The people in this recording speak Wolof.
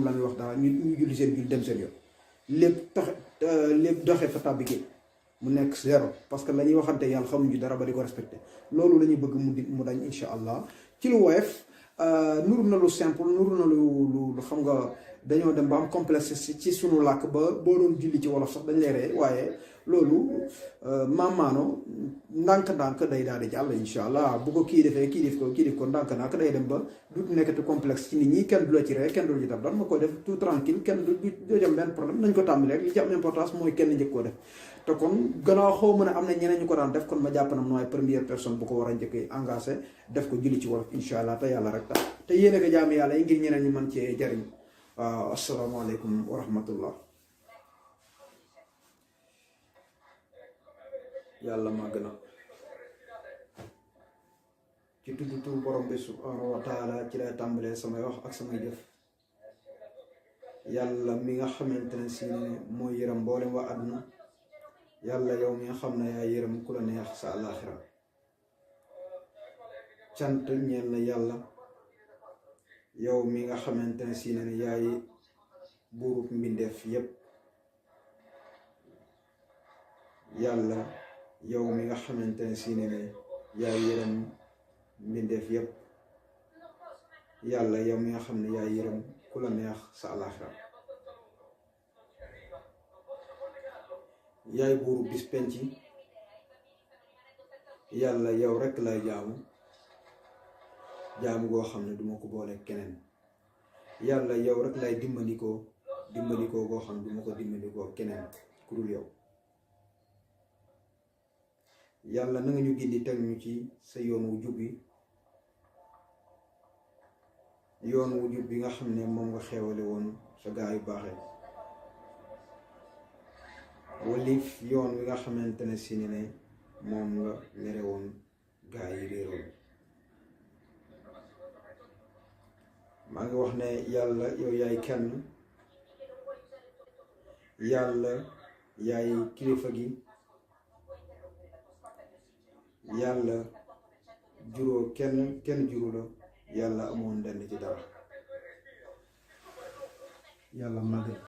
la ñuy wax dara ñu julli seen julli dem seen yoon lépp tax lépp doxee fa tàbbi géej mu nekk zéro parce que la ñuy waxante yàlla xamuñu dara ba di ko respecté loolu la ñuy bëgg mu dañ incha allah ci lu woyof nuru na lu simple nuru na lu xam nga dañoo dem ba am complexe ci sunu làkk ba boo doon julli ci wolof sax dañ lay ree waaye loolu maamaano ndànk-ndànk day daal di jàll incha allah bu ko kii defee kii def ko ndànk-ndànk day dem ba du nekkati complexe ci nit ñi kenn du la ci ree kenn du la ci def daan ma ko def tout tranquille kenn du jëm benn problème nañ ko tàmbali rek li ci am importance mooy kenn njëkk koo def te kon gannaaw xaw ma ne am na ñeneen ñu ko daan def kon ma jàpp na mooy première personne bu ko war a njëkk engagé def ko julli ci wolof incha allah te yàlla rek tax te yéene ko jaami yàlla yi ngir ñeneen ñi mën cee jariñ waaw asalaamaaleykum wa rahmatullah yàlla màgg na ci tudd tur borom bi subhanahu wa taala ci lay tàmbalee samay wax ak samay jëf yàlla mi nga xamante ne si ne mooy yërëm mboolem waa àdduna yàlla yow mi nga xam ne yaa yërëm ku la neex sa àllaaxira cant ñeel na yàlla yow mi nga xamante ne si ne yaay buurub mbindeef yépp yàlla yow mi nga xamante ne si ne yaay yërëm mbindeef yépp yàlla yow mi nga xam ne yaay yërëm ku la neex sa àllaaxira yaay buurub bis penc yàlla yow rekk lay jaamu goo xam ne duma ko boole keneen yàlla yow rek lay dimbandikoo goo xam ne duma ko dimbandikoo keneen ku dul yow yàlla na nga ñu gindi teg ñu ci sa yoon wu jub bi nga xam ne moom nga xeewale woon sa gaa yu baaxee walif yoon wi nga xamante ne si ne moom nga mere woon gaa yi réeroon maa ngi wax ne yàlla yow yaay kenn yàlla yaay kilifa gi yàlla juróo kenn juru la yàlla amoon denn ci dara yàlla màgg